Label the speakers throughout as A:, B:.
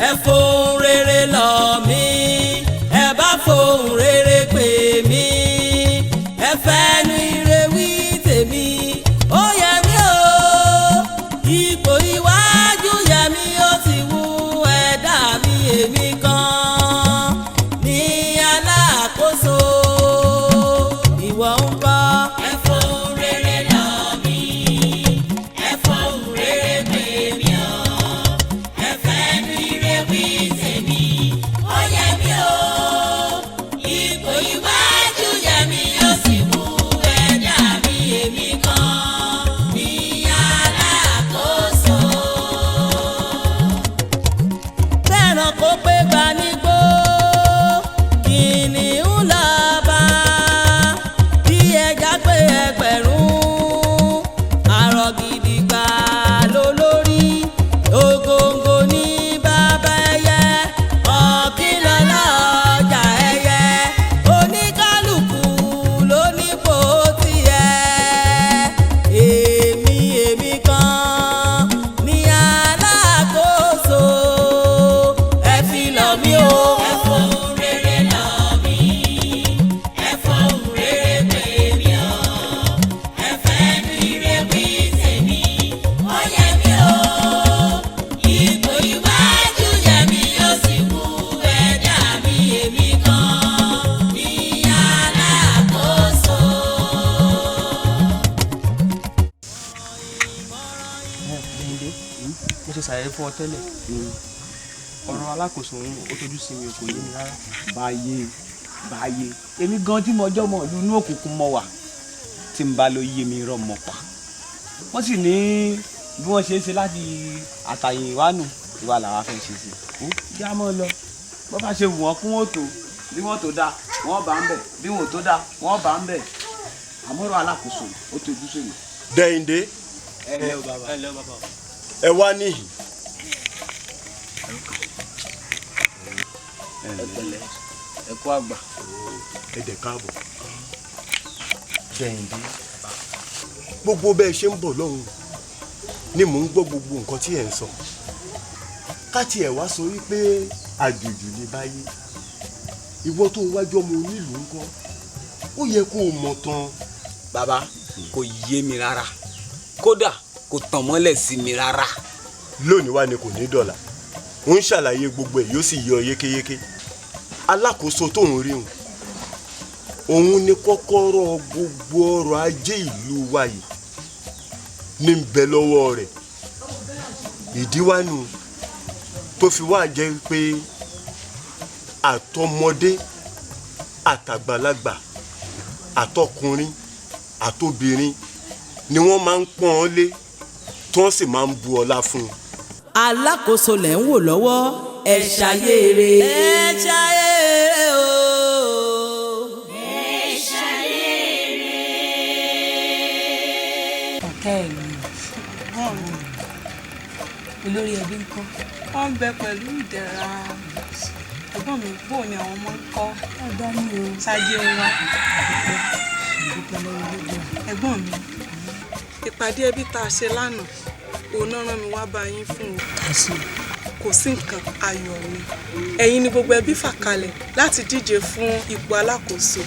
A: Ẹ fohùn rere lọ̀ mí, ẹ bá fohùn rere pè mí, ẹ fẹ́nu ire wí tèmi. Ó yẹ mí o, ipò iwájú yẹ mí, ó sì wù ẹ̀dá mi. Èmi kan ní alákòóso, ìwọ ń kọ́? Ẹ fohùn rere lọ̀ mí, ẹ fohùn rere pè mí o, ẹ fẹ́nu ire wí tèmi. Ó yẹ mí o, ipò iwájú yẹ mí, ó sì wù ẹ̀dá mi. Èmi kan ní alákòóso. Bẹ́ẹ̀ràn kó pé gba nígbó, kìnìún lọ bá bí ẹja pé ẹgbẹ̀rún, àrọ̀ gidigba lólórí, ògòǹgò ní bàbá ẹyẹ, ọ̀kìnlọ́lá ọjà ẹyẹ, oníkálukú ló nípò tiẹ̀. Èmi, èmi kan ní alákòóso, ẹ fi lọ̀ mí o. Ẹ fohùn rere lọ̀ mí, ẹ fohùn rere pè mí o, ẹ fẹ́nu ire wí tèmi. Ó yẹ mí o, ipò iwájú yẹ mí, ó sì wù ẹ̀dá mi. Èmi kan ní alákòóso.
B: Dèndé, mo ṣe ṣàlàyé fún ọ tẹ́lẹ̀, ọ̀rọ̀ alákòóso òun ó tójú sí mi, kò yé mi rárá.
C: Báyé báyé, èmi gan tí mo jọ́ mọ̀ ìlú inú òkùnkùn mọ̀ wà tí n bá lọ yé mi rọ̀ mọ̀ pa. Wọ́n sì ní bí wọ́n ṣe é ṣe láti àtàyìnwánu ìwà làwa fẹ́ ṣe sí i. Já mọ́ lọ bó bá ṣe wù wọ́n kún òtò, bí wọ́n tó dáa wọ́n bá ń bẹ̀, bí wọ́n tó dáa wọ́n bá ń bẹ̀. Àmọ́rọ̀ alákòóso ó tójú sí mi.
D: Dẹ́yìndé.
C: Ẹ ǹlẹ́ o, bàbá.
B: Ẹ ǹlẹ́ o, bàbá.
D: Ẹ wá níhìn.
C: Ẹ pẹ̀lẹ́, ẹ kú àgbà.
D: Ẹ dẹ̀ káàbọ̀. Dẹ́yìndé, gbogbo bẹ́ẹ̀ ṣe ń bọ̀ lọ́hùn ni mò ń gbọ́ gbogbo nǹkan tí ẹ̀ ń sọ. Ká tiẹ̀ wá sọ wípé àjòjì ní báyé, ìwọ tó wájú ọmọ onílùú ńkọ́? Ó yẹ kó o mọ̀ tán.
C: Bàbá, kò yé mi rárá, kódà kò tàn mọ́lẹ̀ sí mi rárá.
D: Lónìí wá ni kò ní dọ̀là ń ṣàlàyé gbogbo ẹ̀, yóò sì yọ yékéyéké. Alákòóso tó ń rí òun, òun ni kọ́kọ́rọ́ gbogbo ọrọ̀ ajé ìlú wa yìí ní ń bẹ lọ́wọ́ rẹ̀. Ìdíwánu tó fi wá jẹ́ pé àtọmọdé àtàgbàlagbà, àtọkùnrin àtobìnrin ni wọ́n máa ń pọ́n ọ́n lé, tí wọ́n sì máa ń bu ọlá fún un.
A: Alákòóso lẹ̀ ń wò lọ́wọ́, ẹ ṣayéere. Ẹ ṣayéere o.
E: Ẹ ṣayéere.
F: Ọ̀kẹ́ mi, olórí ẹbí ń kọ́?
G: Wọ́n ń bẹ pẹ̀lú ìdẹ̀ra. Ẹ̀gbọ́n mi, bóò ni àwọn ọmọ ń kọ́?
F: Ọ̀dà mi o.
G: Ṣáájú wa.
F: Ìdúpẹ́ lọ́wọ́ Olódùà.
G: Ẹ̀gbọ́n mi, ìpàdé ẹbí tá a ṣe lánàá, òun náà rán mi wá bá yín fún o.
F: Kàṣí.
G: Kò sí nǹkan ayọ̀ ni, ẹ̀yin ni gbogbo ẹbí fà kalẹ̀ láti díje fún ipò alákòóso.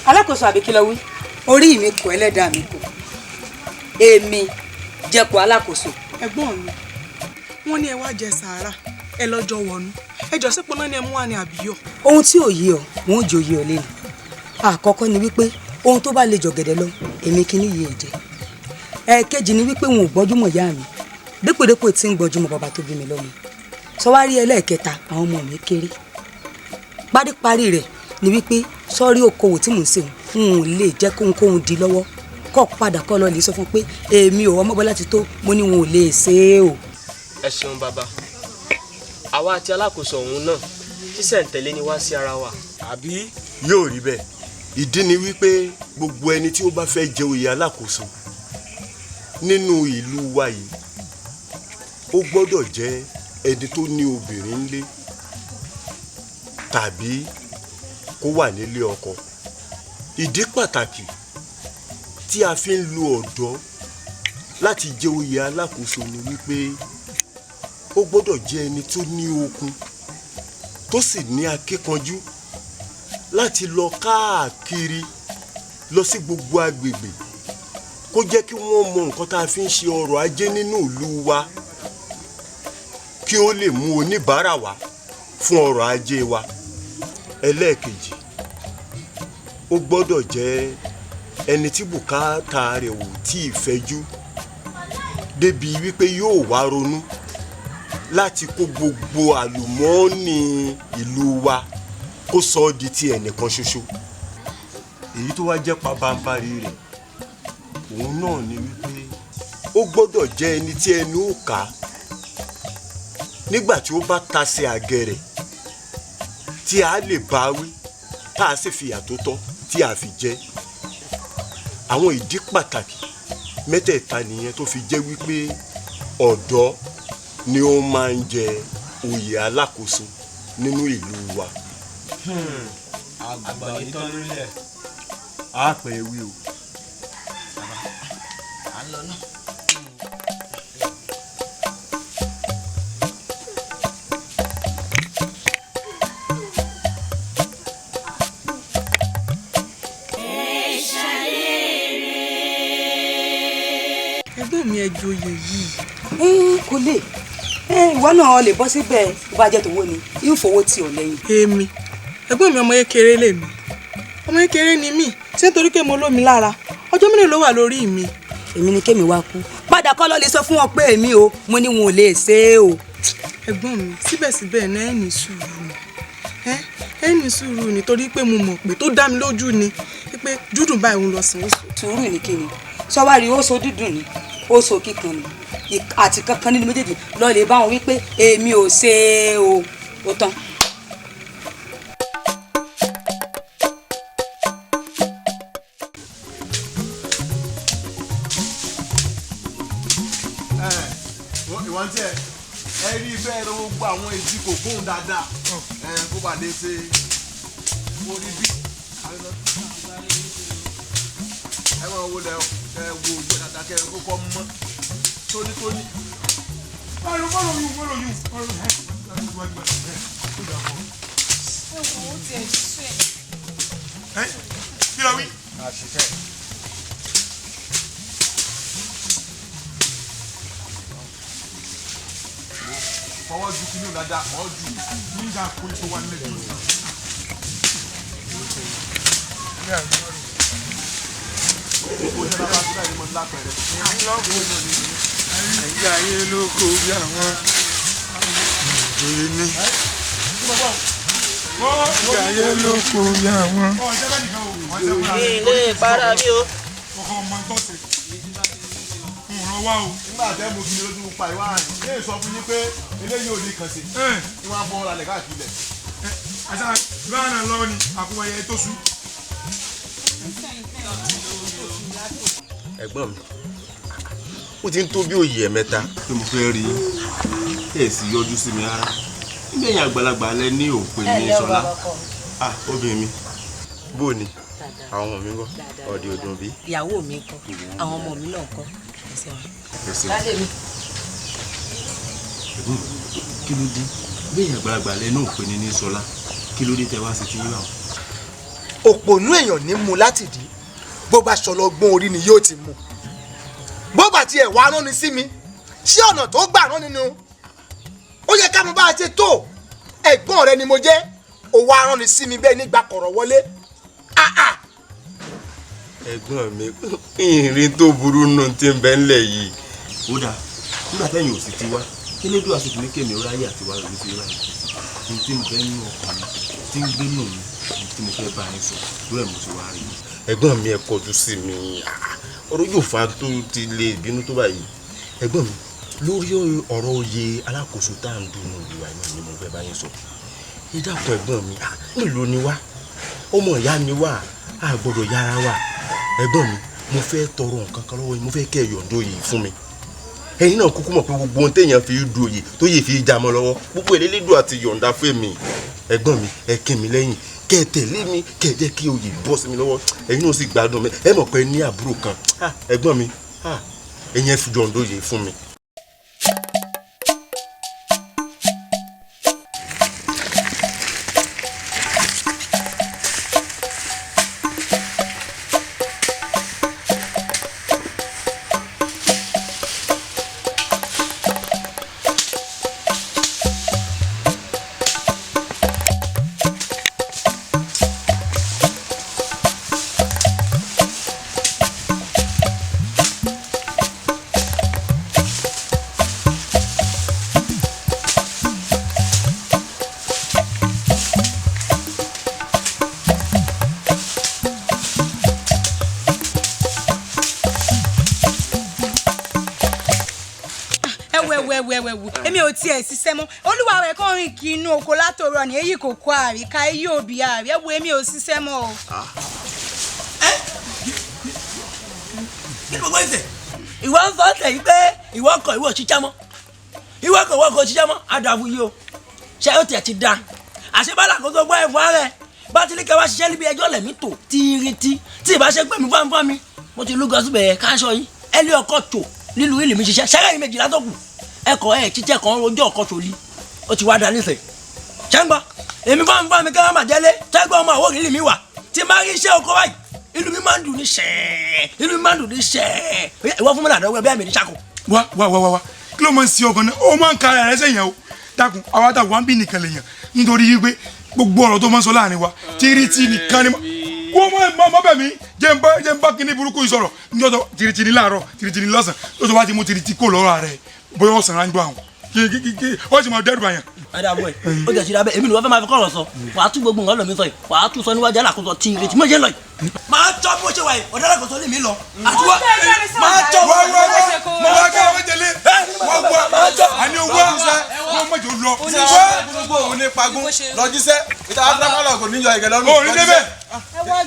F: Alákòóso àbí kí ló wí? Orí mi kò, ẹlẹ́dàá mi kò, èmi jẹ́pọ̀ alákòóso.
G: Ẹ̀gbọ́n mi, wọ́n ní ẹ wá jẹ sàárà, ẹ lọ́jọ́ wọnú ẹ jọ sípò náà ni ẹ mú wá ní àbíyọ̀.
F: Ohun tí ò yé ọ, wọn ò jò yé ọ lẹ́nu. Àkọ́kọ́ ni wípé ohun tó bá lè jọ̀gẹ̀dẹ̀ lọ, èmi kìíní yìí ẹ̀ jẹ́. Ẹ̀ẹ̀kejì ni wípé wọn ò gbọ́njúmọ̀ ìyá mi dípòdípò tí ń gbọ́njúmọ̀ bàbá tó bí mi lọ́mọ. Sọwárí ẹlẹ́ẹ̀kẹta, àwọn ọmọ mi kéré. Paríparí rẹ̀ ni wípé sọ́rí okòwò tí mò ń ṣe, n ò lè jẹ́ kóhunkóhun di lọ́wọ́ kọ́ padà kọ́ lọ lè sọ fún pé èmi ò ọmọ Bọ́lá ti tó mo ní wọn ò lè ṣe é o.
B: Ẹ ṣeun, bàbá. Àwa àti alákòóso ọ̀hún náà, ṣísẹ̀ntẹ̀lé ni wá sí ara wa.
C: Àbí?
D: Yóò rí bẹ́ẹ̀. Ìdí ni wípé gbogbo ẹni tí ó bá fẹ́ jẹ oyè alákòóso nínú ìlú wa yìí, ó gbọ́dọ̀ jẹ́ ẹni tó ní obìnrin ńlé tàbí kó wà nílé ọkọ. Ìdí pàtàkì tí a fi ń lo ọ̀dọ́ láti jẹ oyè alákòóso ni wípé Ó gbọ́dọ̀ jẹ́ ẹni tó ní okun tó sì ní akíkanjú láti lọ káàkiri lọ sí gbogbo agbègbè kó jẹ́ kí wọ́n mọ nǹkan tá a fi ń ṣe ọrọ̀ ajé nínú ìlú wa, kí ó lè mú oníbàárà wá fún ọrọ̀ ajé wa. Ẹlẹ́ẹ̀kejì, ó gbọ́dọ̀ jẹ́ ẹni tí bùkátà rẹ̀ ò tí ì fẹ̀jú débi wípé yóò wá ronú láti kó gbogbo àlùmọ́ọ́nì ìlú wa kó sọ ọ́ di ti ẹnìkan ṣoṣo. Èyí tó wá jẹ́ pabambarì rẹ̀ òun náà ni wípé ó gbọ́dọ̀ jẹ́ ẹni tí ẹnu ò ká nígbà tí ó bá tasẹ̀ àgẹ̀rẹ̀ tí a lè bá wí, tá a sì fìyà tó tọ́ tí a fi jẹ. Àwọn ìdí pàtàkì mẹ́tẹ̀ẹ̀ta nìyẹn tó fi jẹ́ wípé ọ̀dọ́ ni ó máa ń jẹ oyè alákòóso nínú ìlú wa.
C: Àgbà yìí tán lórílẹ̀.
D: A pẹ́ wí o.
H: À ń lọ náà.
G: Ẹ̀gbọ́n mi, ẹ joyè yìí.
F: Kò lè, ìwọ náà lè bọ́ síbẹ̀ bó bá jẹ́ tòwó ni yóò fowó tì ọ́ lẹ́yìn.
G: Èmi, ẹ̀gbọ́n mi, ọmọ kékeré lèmi, ọmọ kékeré ni mí. Ṣé nítorí pé mo lómi lára, ọjọ́ mélòó ló wà lórí mi?
F: Èmi ni kémi wá kú padà kọ́ ló lè sọ fún wọn pé èmi o, mo ní wọn ò lè ṣe é o.
G: Ẹ̀gbọ́n mi, síbẹ̀síbẹ̀ náà, ẹ ní sùúrù ni, ẹ ní sùúrù ni, torí pé mo mọ̀ pé tó dá mi lójú ni pé dúdùn báyìí òun lọ sàn ó sùn.
F: Sùúrù ni kíni? Sọwárí, ó so dídùn ni, ó so kíkan ni, àti kankan nínú méjèèjì lọ lè bá wọn wípé èmi ò ṣe é o, ó tán.
I: Ìwọ̀n tí ẹ rí fẹ́ rọ gbogbo àwọn èsì kòkóhùn dáadáa kó bá lè ṣe orí bí ẹ máa wo lẹ ẹ wo gbẹ dáadáa kẹ ẹ kókó mọ́ tónítóní.
J: Bọ́ọ̀lù bọ́ọ̀lù yìí bọ́ọ̀lù yìí bọ́ọ̀lù yìí.
E: Ẹ wo, ó tiẹ̀ sú ẹ̀.
J: Ẹ kí ló wí?
I: Àṣìṣe. Fọwọ́ ju kinní dáadáa, fọwọ́ ju.
J: Nígbà kó tó wà nílẹ̀ jù. Ẹ̀yà ayé ló kó bí àwọn ìjòyè ní. Ẹ̀yà ayé ló kó bí àwọn
H: Ilé ìpara mi o.
J: Ọkọ̀ ọmọ tọ́sí. Ń wá o.
I: Nígbà tẹ́ mo fi lójú pa ìwá rẹ̀ ní èso fún yín pé eléyìí ò ní kàn sí. Ní wọ́n á fọwọ́ lálẹ́ káàkiri lẹ̀.
J: Àṣà ìbára lọ́wọ́ ni àkúwẹ̀yẹ tó sú.
D: Ẹ̀gbọ́n mi, ó ti ń tó bí òye ẹ̀mẹ́ta pé mo fẹ́ rí i, ẹ̀ sì yọjú sí mi rárá. Nígbà yẹn àgbàlagbà lẹ ní òpin ní sọlá. Ah, obìnrin mi, bó ni àwọn ọmọ mi ń kọ́ ọ̀dẹ̀ ọdún bí?
K: Ìyàwó mi ńkọ́? Àwọn ọmọ mi náà ńkọ́? Ẹsẹ̀ wọn.
D: Ẹsẹ̀.
K: Lálẹ́ mi.
D: Ẹ̀gbọ́n mi, kí ló dé bẹ́ẹ̀ àgbàlagbà lẹ ní òpin ní sọlá, kí ló dé tẹ wá sí ti yín báwọn?
L: Òpònú èèyàn ní mu láti dì í, bó bá ṣọlọgbọ́n orí ni yóò ti mú, bó bá tiẹ̀ wá rán ni sí mi, ṣé ọ̀nà tó gbà rán nínú ó yẹ ká mo bá a ṣe tó. Ẹ̀gbọ́n rẹ ni mo jẹ́, ó wá rán ni sí mi bẹ́ẹ̀ nígbà kọ̀rọ̀ wọlé.
D: Ẹ̀gbọ́n mi, ìrìn tó burú nù tí ń bẹ ńlẹ̀ yìí. Ó dáa, nígbà tẹ́yìn ò sì ti wá, kí ló dùn àsìkò ní kémi ó ráyè àti wá lórí sí ráyè ní tí ń bẹ nínú ọkàn mi, tí ń gbé nù mí, tí mo fẹ́ bá yín sọ lórí ẹ̀ mo ti wá rí i. Ẹ̀gbọ́n mi, ẹ kọjú sí mi, ọ̀rọ̀ yóò fa tó ti lè bínú tó báyìí. Ẹ̀gbọ́n mi, lórí ọ̀rọ̀ oyè alákòóso tá à ń dùn ìwà iná ni mo fẹ́ bá yín sọ. Ẹ dákun ẹ̀gbọ́n mi, mélòó ni wá, ọmọ ìyá ni wá, a gbọ́dọ̀ yára wa. Ẹ̀gbọ́n mi, mo fẹ́ tọrọ nǹkan kan lọ́wọ́ yín, mo fẹ́ kẹ́ ẹ yọ̀ǹda oyè fún mi. Ẹ̀yin náà kúkú mọ̀ pé gbogbo ohun téèyàn fi du oyè tó yè fi já mọ́ lọ́wọ́, gbogbo elélédùn àti yọ̀ǹda fún mi. Ẹ̀gbọ́n mi, ẹ kí mi lẹ́yìn, kẹ́ ẹ tẹ̀lé mi, kẹ́ ẹ jẹ́ kí oyè bọ́ sí mi lọ́wọ́. Ẹ̀yin náà sì gbádùn mi, ẹ mọ̀ pé ní àbúrò kan. Ẹ̀gbọ́n mi, ẹ̀yin ẹ fi yọ̀ǹda oyè fún mi.
E: Ẹ wẹ, èmi ò tiẹ̀ ṣiṣẹ́ mọ́. Olúwa rẹ̀ kàn rìn kí inú oko látòrọ ni èyí kò kó àríká, èyí òbí àrí. Ẹ wo, èmi ò ṣiṣẹ́ mọ́ o.
H: Kí ni gbogbo ẹsẹ̀ ìwọ ń sọ tẹ̀ yìí pé ìwọ kọ ìwọ òṣìṣẹ́ mọ́, ìwọ kọ ìwọ kò ṣiṣẹ́ mọ́? Àdàbò yìí o, ṣé ó tiẹ̀ ti da àṣebálà kó tó gbọ́ ẹ̀fọ́ rẹ̀ bá ti ní kẹ́ wá ṣiṣẹ́ níbi ẹjọ́ lẹ̀mí tò tíírítí tí ìbá ṣe pé mi fáńfáń mi mo ti lúgọ síbẹ̀ káṣọ yín ẹ lé ọkọ̀ tò nílùú ìlú mi ṣiṣẹ́ ṣẹ́rẹ́ yìí méjìlá tó kù ẹkọ̀ ẹ̀ títẹ̀ kan rojọ́ ọkọ̀ tòlí ó ti wá da nífẹ̀ẹ́. Ṣé ń gbọ́ èmi fáńfáń mi kẹ́ wọ́n máa jẹ́lé tẹ́gbọ́n ọmọ àwòrán ìlú mi wà tí máa rí iṣẹ́ ọkọ̀ báyìí, ìlú mi máa ń dùn ní ṣẹ́ẹ̀, ìlú mi máa ń dùn ní ṣẹ́ẹ̀. Ìwọ fún mi làdọ́wọ́ bẹ́ẹ̀ mi ní ṣàkó.
J: Wá wá wá wá, kí ló máa ń ṣe ọkàn náà? Ó máa ń ka ara rẹ sẹ́yìn o. Dákun, àwa tá wà ń bí nìkan lè yàn, nítorí wípé gbogbo ọ̀rọ̀ tó máa ń sọ láàrin wa tìrìtì nìkan ni wọ́n máa ń bẹ̀ mí. Jẹ́ ń bá kíní burúkú yìí sọ̀rọ̀ níjọ́ tó tìrìtì ní láàárọ̀, tìrìtì ní lọ́sàn, tó tó bá ti mú tìrìtì kó lọ́rọ̀ rẹ̀ bóyá ọ̀sán ráńgbọ́ àwọn kí ó sì máa dẹ́rù bàyàn.
H: Adàbọ̀ ẹ̀ ó jẹ̀ sí abẹ́ èmi ni wọ́n fẹ́ máa fi kọ̀rọ̀ sọ. Wàá tún gbogbo nǹkan lọ mi sọ yìí, wàá tún sọ níwájú alákòóso tìrìtì mọ̀ ṣe lọ yìí. Máa tọ́ bó ṣe wà yìí, ọ̀dọ́ alákòóso lè mí lọ. Àtiwá máa tọ́.
J: Wá wá wá, mo wá kí àwọn jẹlé wá wá àní owó wọ́n mọ̀jọ lọ.
I: Gbogbo òun ní pagún lọ jíṣẹ́ ìta áfíríkà kò ní yọ ìgẹ̀ lọ́rùn.
J: Ó ní débẹ̀.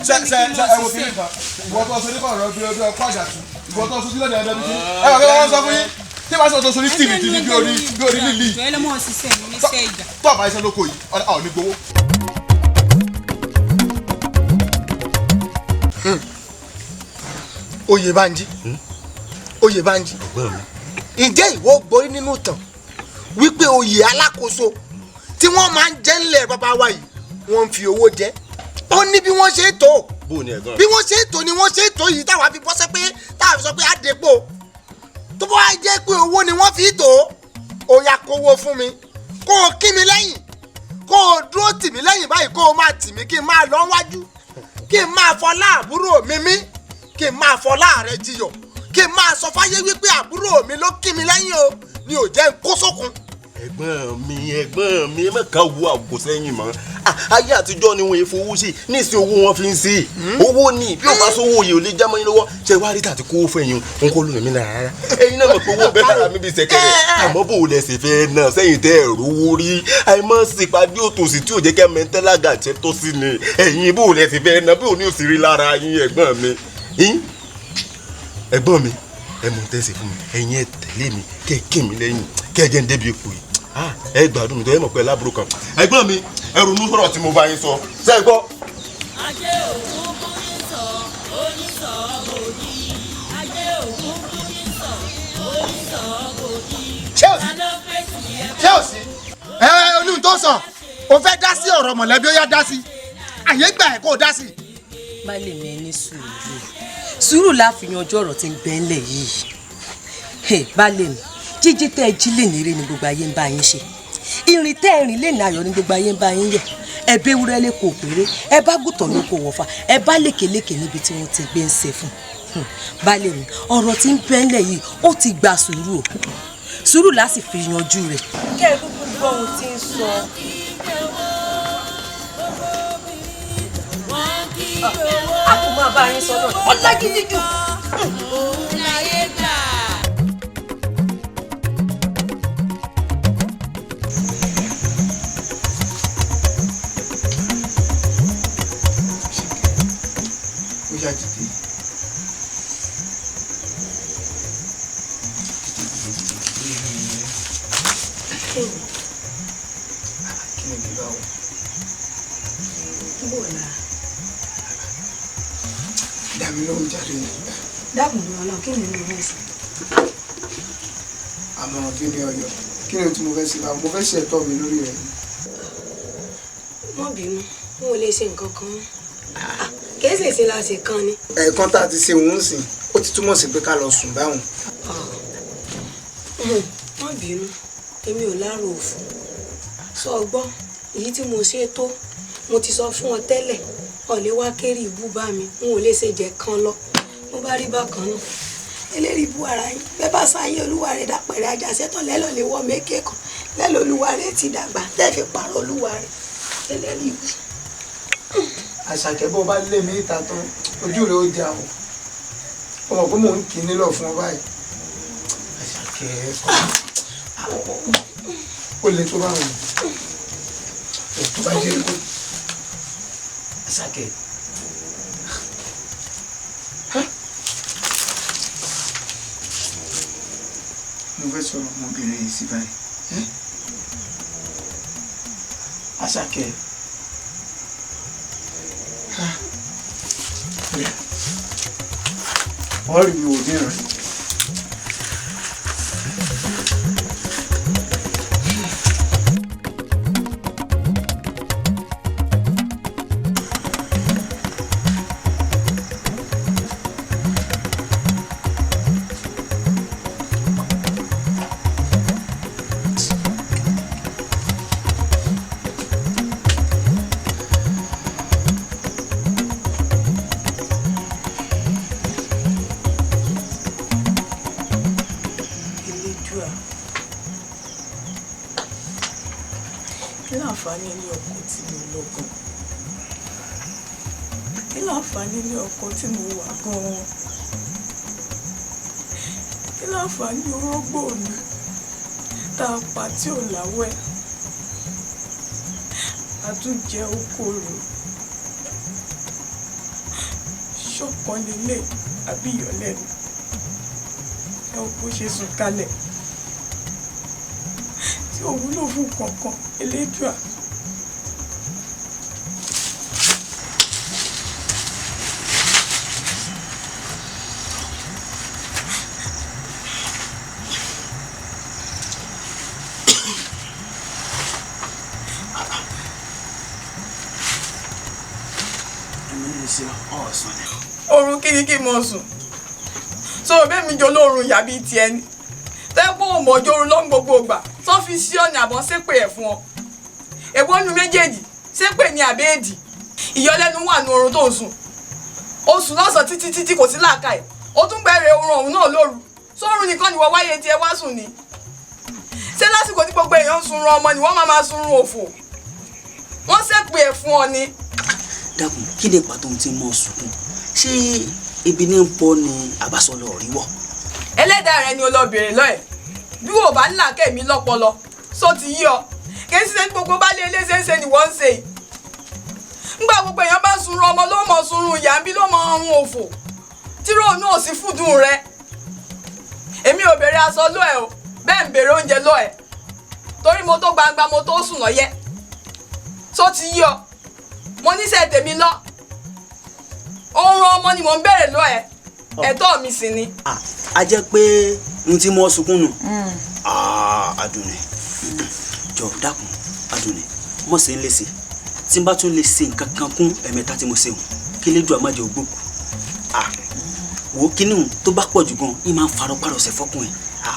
I: Ṣe ṣe ṣe, ẹ wo kiri kan, ìwọ tó sọ nípa ọ̀rọ̀ bí ọdún ọkọ àjàtú, ìwọ tó sọ sílẹ̀ ní ẹ̀dọ́ bí kí ẹ wà kí wọ́n sọ fún yín tí wọ́n sọ tó sọ ní tìrìtìrì bí orí lílì.
E: Ẹ lọ́mọ ṣiṣẹ́ mi níṣẹ́ ìjà.
I: Tó àbá iṣẹ́ lóko yìí ọ̀ ní gbowó.
L: Oyèbánjí, Oyèbánjí, ǹjẹ́ ìwọ gborí nínú ìtàn wípé oyè alákòóso tí wọ́n máa ń jẹ́ ńlẹ̀ bàbá wa yìí, wọ́n ń fi owó jẹ? Ó ní bí wọ́n ṣe é tó, bí wọ́n ṣe é tó ni wọ́n ṣe é tó yìí táwa fi bọ́sẹ́ pé táwa fi sọ pé àdépò tó bá wá jẹ́ pé owó ni wọ́n fi tó. Ó yá, kówó fún mi, kó o kí mi lẹ́yìn, kó o dúró tì mí lẹ́yìn báyìí, kó o máa tì mí kí n máa lọ wájú, kí n máa fọlá àbúrò mi mí, kí n máa fọlá rẹ jiyọ̀, kí n máa sọ fáyé wípé àbúrò mi ló kí mi lẹ́yìn o ni ò jẹ́ n kó sókun.
D: Ẹ̀gbọ́n mi, ẹ̀gbọ́n mi, ẹ má ká wo àgbo sẹ́yìn mọ́. Ayé àtijọ́ ni wọ́n fowó sí, nísìnyí owó wọn fi ń sí owó ní bí o bá sówó yìí ò lè jámọ́ yín lọ́wọ́. Ṣe wá rí tàbí kówó fún ẹ̀yin òun kọ́ lónìí mi náà rárá. Ẹ̀yin náà mọ̀ pé owó bẹ́ẹ̀ lára mi bí sẹ́kẹ̀rẹ̀, àmọ́ bò lẹ̀ sì fẹ́ náà sẹ́yìn tẹ́ ẹ̀rọ owó rí àìmọ́ sípàdé òtòsí tí ò jẹ́ kẹ́ mẹ́ńtẹ́lágà jẹ́ tó sí ni ẹ̀yin bò lẹ̀ sì fẹ́ náà bí òní ò sì rí lára yín. Ẹ̀gbọ́n mi, ẹ̀gbọ́n mi, ẹ mọ̀ tẹ́sí fún mi, ẹ̀yin ẹ tẹ̀lé mi, kẹ́ ẹ kí mi lẹ́yìn, kẹ́ ẹ jẹ́ ń débi ipò yìí, ẹ gbádùn mi tó ẹ mọ̀ pé lábúrò kan. Ẹ̀gbọ́n mi, ẹ ronú sọ̀rọ̀ tí mo bá yín sọ, ṣé ẹ gbọ́.
A: Ajé òkun kún ní sọ onísọ bòjì, ajé òkun kún ní sọ onísọ bòjì.
L: Ṣé ò sí? Ṣé ò sí? Ẹ olóhùn tó sọ, o fẹ́ dá sí ọ̀rọ̀ mọ̀lẹ́bí, ó yá, dá sí, àyè gbà ẹ̀ kó o dá sí.
K: Baálé mi, ní sùúrù, sùúrù la fi yanjú ọ̀rọ̀ tí ń bẹ ńlẹ̀ yìí. Baálé mi, jíjí tẹ́ ẹ jí lè ní eré ni gbogbo ayé ń bá yín ṣe, ìrìn tẹ́ ẹ rìn lè ní ayọ̀ ni gbogbo ayé ń bá yín yẹ̀. Ẹ bẹ́ ewúrẹ́ lè kó péré, ẹ bá gùtàn ló kó wọ̀fà, ẹ bá lékeleke níbi tí wọ́n ti gbé ń ṣe fún un. Baálé mi, ọ̀rọ̀ tí ń bẹ ńlẹ̀ yìí ó ti gba sùúrù o, sùúrù la sì fi yanjú rẹ̀. Kẹ́ ẹ kúkú gbọ́ ohun tí ń sọ. A kò máa bá yín sọ náà ọlágídí jù.
A: Láyé gbà.
J: Ó yá, dìde. Kí ni bí báwo?
F: Bó la?
J: Dá mi lóhùn jáde.
F: Dákun lọ náà, kí ni mo fẹ́ sọ?
J: Àmọ̀ràn kí ni ọyọ? Kí ni o tí mo fẹ́ ṣe báwo? Mo fẹ́ ṣe ẹ̀tọ́ mi lórí rẹ̀.
F: Má bínú, n ò lè ṣe nǹkan kan mọ́. Kìí ṣèṣe la ṣe kan ni.
L: Ẹ̀ẹ̀kan tá a ti ṣe òun sìn, ó ti túmọ̀ sí pé ká lọ sùn báwọn.
F: Má bínú, èmi ò lárò òfò sọ gbọ́. Èyí tí mo ṣe tó, mo ti sọ fún ọ tẹ́lẹ̀, ọ̀lẹ́ wá kéré ìbú bá mi, n ò lè ṣe jẹ́ kan lọ. Mo bá rí bákan náà, eléyìí ibú ara yín bẹ́ẹ̀ bá sáyé olúwa rẹ̀ dàpẹ̀rẹ̀ ajásẹ́tọ̀ lẹ́lọ́ lè wọ́ mékè kan lẹ́lọ́, olúwa rẹ̀ ti dàgbà tẹ́ fi pààrọ̀ olúwa rẹ̀, eléyìí ibú.
J: Àṣàkẹ́, bó bá lé mi ìta tán, ojú rẹ̀ ó jà o. Ó mọ̀ pé mò ń kì í nílọ̀ fún ọ báyìí. Àṣàkẹ́,
L: Ó lè tó bá wọn tó bá ṣe kó.
H: Àṣàkẹ́.
L: Mo fẹ́ sọ̀rọ̀ ọmọbìnrin yìí sí báyìí.
H: Àṣàkẹ́.
L: Wọ́n rí mi wò ní ìrìn.
M: Elédùà, kí láǹfààní ilé ọkọ tí mo lọ gan, kí láǹfààní ilé ọkọ tí mo wà gan, kí láǹfààní orógbó mi tá a pa tí ò láwẹ̀, àtúnjẹ okòrò ṣọ̀kan lélẹ̀ àbí ìyọlẹ́nu. Ẹ ò bó ṣe sùn kalẹ̀ tí ò wúlò fún kankan. Elédùà.
H: Ẹ̀mí ní ṣe ọ̀sán ni.
M: Oorun kí ni kí n mọ sùn so bẹ́ẹ̀ mi jọ lóorun ìyá bíi tiẹ̀ ni tẹ́gbọ́n ò mọ̀jọ́ oorun lọ́n gbogbo ìgbà tó fi sí ọ̀nà àbọ̀ ṣépè ẹ̀ fún ọ. Èwo nu méjèèjì, ṣépè ní àbẹ́ẹ̀dì? Ìyọlẹ́nu wà nu oorun tó ń sùn. Ó sùn lọ́sàn-án títí títí kò sí làákàyè, ó tún bẹ̀rẹ̀ oorun ọ̀hún náà lóru. Sóorun nìkan ni wọ́n wáyé tiẹ̀ wá sùn ni? Ṣé lásìkò tí gbogbo èèyàn ń sunrun ọmọ ni wọ́n máa máa sunrun òfò? Wọ́n ṣépè ẹ̀ fún ọ ni.
H: Dákun, kí ni pàtó ohun tí mo sunkún? Ṣé ibi ní ń pọ ni àbásọlọ rí wọ?
M: Ẹlẹ́dàá rẹ ni o lọ bèrè lọ́ẹ̀ bí wò bá ńlá kẹ́mi lọ́pọlọ só ti yí ọ. Kì í ṣe gbogbo bá lé ilé ṣe ń ṣe ni wọ́n ń ṣe yìí. Ńgbà gbogbo èèyàn bá sunrun ọmọ ló mọ sunrun ìyá ń bí ló mọ ọrùn òfò tí róònù ò sí fùdùn rẹ. Èmi ò bèrè aṣọ lọ́ ẹ o, bẹ́ẹ̀ ń bèrè oúnjẹ lọ́ ẹ, torí mo tó gbangba mo tó sùn lọ́yẹ́. Só ti yí ọ, mo níṣẹ́ tèmi lọ, oorun ọmọ ni mò ń bèrè lọ́ ẹ, ẹ̀tọ́ mi sì ni.
H: A jẹ́ pé n tí mo sunkún nù. Àdùnní, jọ dákun Àdùnní, mọ̀ sí ń lè ṣe tí n bá tún lè ṣe nǹkan kan kún ẹ̀mẹ́ta tí mo ṣe hùn kí lè dùn àmàjẹ ògbókù. Wo kíní hùn tó bá pọ̀ jù gan ní máa ń farọ́pàrọ̀sẹ̀ fọkùnrin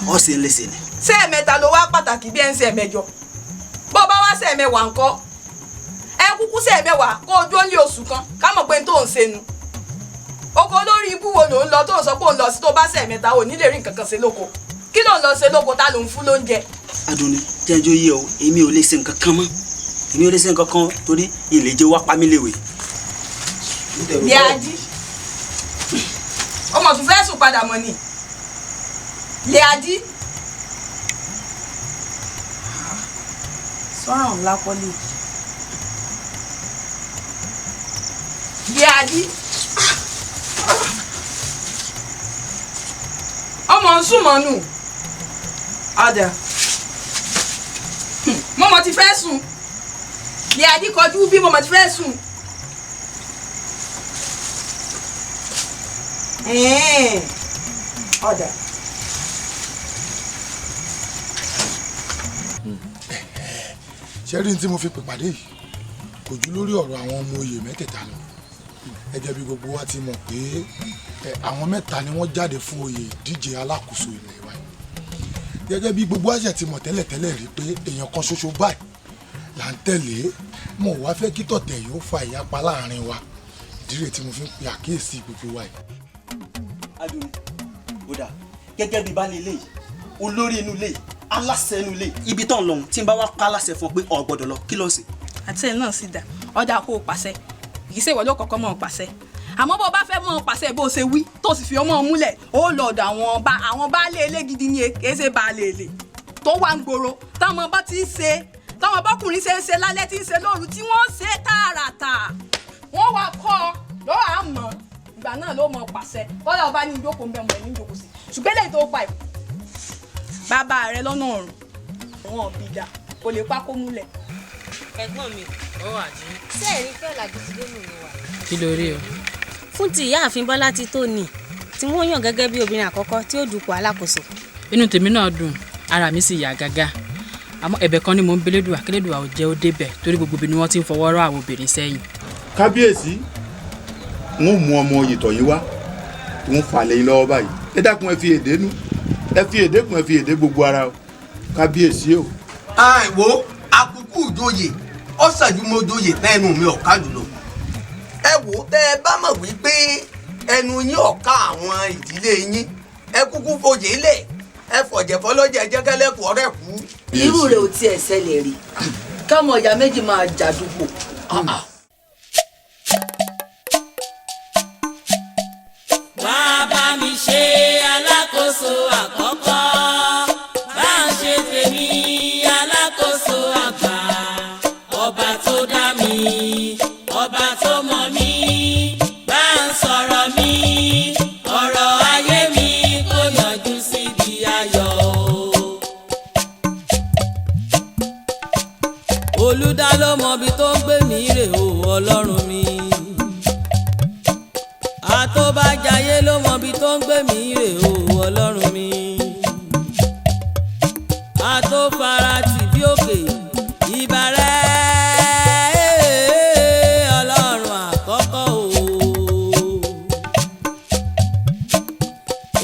H: ọ̀ ṣe ń lè ṣe ni.
M: Ṣé ẹ̀mẹ́ta ló wá pàtàkì bí ẹ ń ṣe ẹ̀mẹ́jọ? Bó bá wá ṣe ẹ̀mẹ́wàá ńkọ́? Ẹ kúkú ṣe ẹ̀mẹ́wàá kó o dúró ní oṣù kan ká mọ̀ pé n tó ń ṣe nu. Oko olórí ibú wo ló ń lọ tó ń sọ pé òun lọ sí? Tó bá ṣe ẹ̀mẹ́ta ò ní lè rí nǹkan kan ṣe lóko. Kí ló ń lọ ṣe lóko? Ta ló ń fún lóúnjẹ?
H: Àdùnní, jẹ́njọ́ yé o, èmi ò lè ṣe nǹkan kan mọ́, èmi ò lè ṣe nǹkan kan torí ilé jẹ́ wá pa mí léwe.
M: Bí a jí ọmọ tún fẹ́ sùn padà mọ́ ni lè a jí.
G: Sọ́ràn ńlá kọ́lé.
M: Lè a jí. Ọmọ ń sùn mọ́nù ọ̀dà mọ́mọ́ ti fẹ́ sùn. Lè a jí kọjú bí mọ́mọ́ ti fẹ́ sùn. Ọ̀dà.
J: Ṣé rí ní tí mo fi pè pàdé yìí kò ju lórí ọ̀rọ̀ àwọn ọmọ oyè mẹ́tẹ̀ẹ̀ta lọ. Gẹ́gẹ́ bí gbogbo wa ti mọ̀ pé àwọn mẹ́ta ni wọ́n jáde fún oyè ìdíje alákòóso ilẹ̀ wa yìí. Gẹ́gẹ́ bí gbogbo àṣẹ ti mọ̀ tẹ́lẹ̀tẹ́lẹ̀ rí pé èèyàn kan ṣoṣo báyìí là ń tẹ̀lé. Mo wá fẹ́ kí tọ̀tẹ̀ yìí ó fa ìyapa láàrin wa. Ìdí rèé tí mo fi ń pe àkíyèsí gbogbo wa yìí.
H: Adùn ó dà gẹ́gẹ́ bí baálé ilé yìí, olórí inú ilé yìí, aláṣẹ inú ilé yìí, ibi tó ń lọ ohun tí n bá wá pa aláṣẹ fún ọ pé o gbọ́dọ̀ lọ, kí ló ń ṣe?
E: Àti ẹ̀ náà sì dà ọ̀dà kó o pàṣẹ, kì í ṣe ìwọ ló kọ́kọ́ mọ̀ ọ́ pàṣẹ, àmọ́ bó o bá fẹ́ mọ̀ ọ́ pàṣẹ bó o ṣe wí tó sì fi ọmọ ọ múlẹ̀, ó lọ ọ̀dọ̀ àwọn ọba, àwọn baálé ilé gidi ni, kì í ṣe baálé ilé.
M: tó wà ń gbòòrò táwọn bá ti ń ṣe, táwọn bọ́kùnrin ṣe ń ṣe lálẹ́ tí ń ṣe lóru tí wọ́n ṣe tààràtà, wọ́n wá kọ́ ọ lọ́wọ́ àmọ́ ìgbà náà ló mọ pàṣẹ kọ́lá ọba ní ìjókòó ń bẹ mọ̀ ní ìjókòó sí. Ṣùgbọ́n eléyìí tó pa ẹ̀ bàbá rẹ lọ́nà ọ̀run wọn ò bìjà kò lè pa kó múlẹ̀.
N: Ẹ̀gbọ́n mi,
O: Ó wà jí.
N: ṣé ẹ̀rí pé ọ̀làjú ti dé nù wa?
O: Kí ló rí o?
N: Fún ti ìyáàfin Bọ́lá ti tó nì tí wọ́n yàn gẹ́gẹ́ bí obìnrin àkọ́kọ́ tí ó dupò alákòóso.
O: Inú tèmi náà dùn, ara mi sì yá gágá. Àmọ́ ẹ̀bẹ̀ kan ni mò ń belédùà, kélédùà ò jẹ́ ó débẹ̀ torí gbogbo ibi ni wọ́n ti ń fọwọ́ rọ́ àwọn obìnrin sẹ́yìn.
P: Kábíyèsí, n ó mú ọmọ oyè tọ̀yín wá tí wọ́n fà lẹ́yìn lọ́wọ́ báyìí. Ẹ dákun, ẹ fi èdè nú, ẹ fi èdè kún, ẹ fi èdè gbogbo ara o, kábíyèsí o.
H: Àìwò àkùkù ìjòyè ọ̀sàjúmọ́jòyè tẹ́ ẹnu mi ọ̀ka jùlọ. Ẹ wò ó, tẹ́ ẹ bá mọ̀ wípé ẹnu yín ọ̀ka àwọn ìdílé yín, ẹ kúkú foyè lẹ̀, ẹ fọ̀jẹ̀ fọlọ́jẹ̀ jẹ́kẹ́lẹ́kù ọ̀rẹ́ kú.
Q: Irú rẹ̀ ò tiẹ̀ ṣẹlẹ̀ rí káwọn ìyá méjì máa jàdúgbò.
A: Wá bá mi ṣe alákòóso àkọ́kọ́, bá ń ṣe tèmi alákòóso àgbà. Ọba tó dá mi, ọba tó mọ̀ mí, bá ń sọ̀rọ̀ mi, ọ̀rọ̀ ayé mi kò yọjú síbi ayọ̀ o. Olùdá ló mọ ibi tó ń gbé mi rè o, ọlọ́run mi. Àtọ́bàjáyé ló mọ ibi tó ń gbé mi rè o, ọlọ́run mi. Àtọ́faratì bí òkè ìbàrẹ̀, ọlọ́run àkọ́kọ́ o.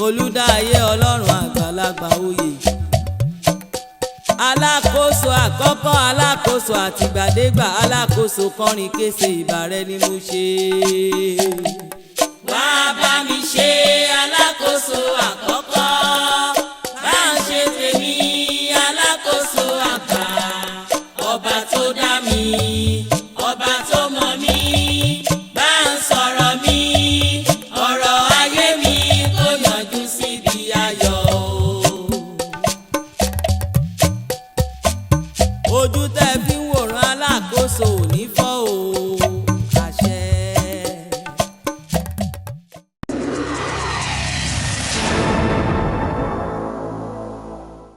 A: Olùdáyé ọlọ́run àgbàlagbà oyè, alákòóso àkọ́kọ́, alákòóso àtìgbàdégbà, alákòóso kọrin kése, ìbàrẹ̀ ni mo ṣe. Wá bá mi ṣe alákòóso àkọ́kọ́.